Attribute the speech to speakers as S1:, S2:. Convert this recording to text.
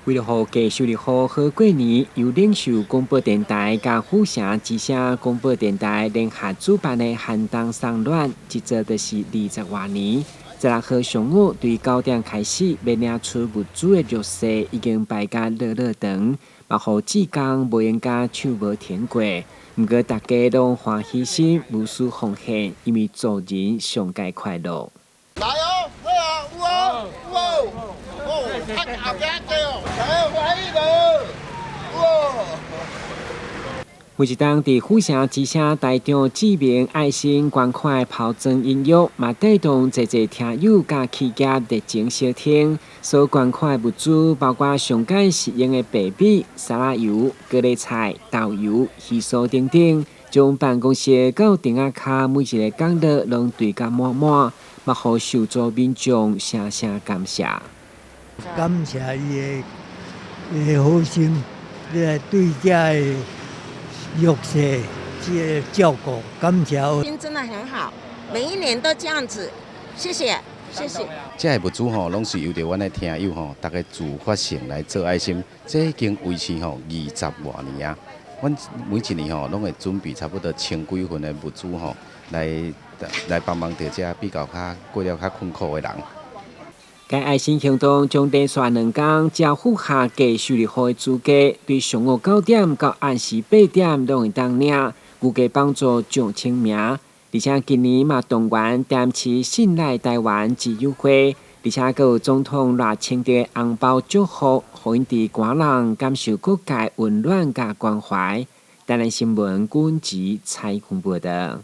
S1: 為著予家秀日好好過年，由領袖廣播電臺佮府城之聲廣播電臺聯合主辦的寒冬送暖，一做就是20外年。16號上午對9點開始，欲領取物資的弱勢已經排甲落落長，嘛予志工無閒佮手無停過。毋過大家攏歡喜心，無私奉獻，因為助人上蓋快樂。
S2: 來哦，好啊，有哦，有哦，哦，較後壁濟哦，來歡喜無？有哦。
S1: 每一冬佇府城之聲台長志明愛心捐款拋磚引玉，嘛帶動濟濟聽友佮企業熱情相挺。所捐款的物資包括上蓋實用的白米、沙拉油、高麗菜、豆油、魚酥等等，將辦公室到亭仔跤每一个角落攏堆甲滿滿，嘛予受助民眾聲聲感謝。
S3: 感謝伊的好心，來對遮的弱勢這个照顧，感謝。
S4: 心真的很好，每一年都這樣子，謝謝，謝謝。
S5: 這个物資吼，攏是由著阮的聽友吼，逐家自發性來做愛心，這已經維持吼20外年啊。阮每一年吼，攏會準備差不多千幾份的物資吼，來幫忙著遮比較較過了較困苦的人。
S1: 該愛心行動將連續2工，只要符合家受入戶的資格，對上午9點到暗時8點攏會當領，預計幫助上千名。而且今年嘛動員滇池信賴臺灣之友會，而且閣有總統賴清德的紅包祝福，予𪜶佇寒人感受各界溫暖佮關懷。台南新聞軍籍採訪報導。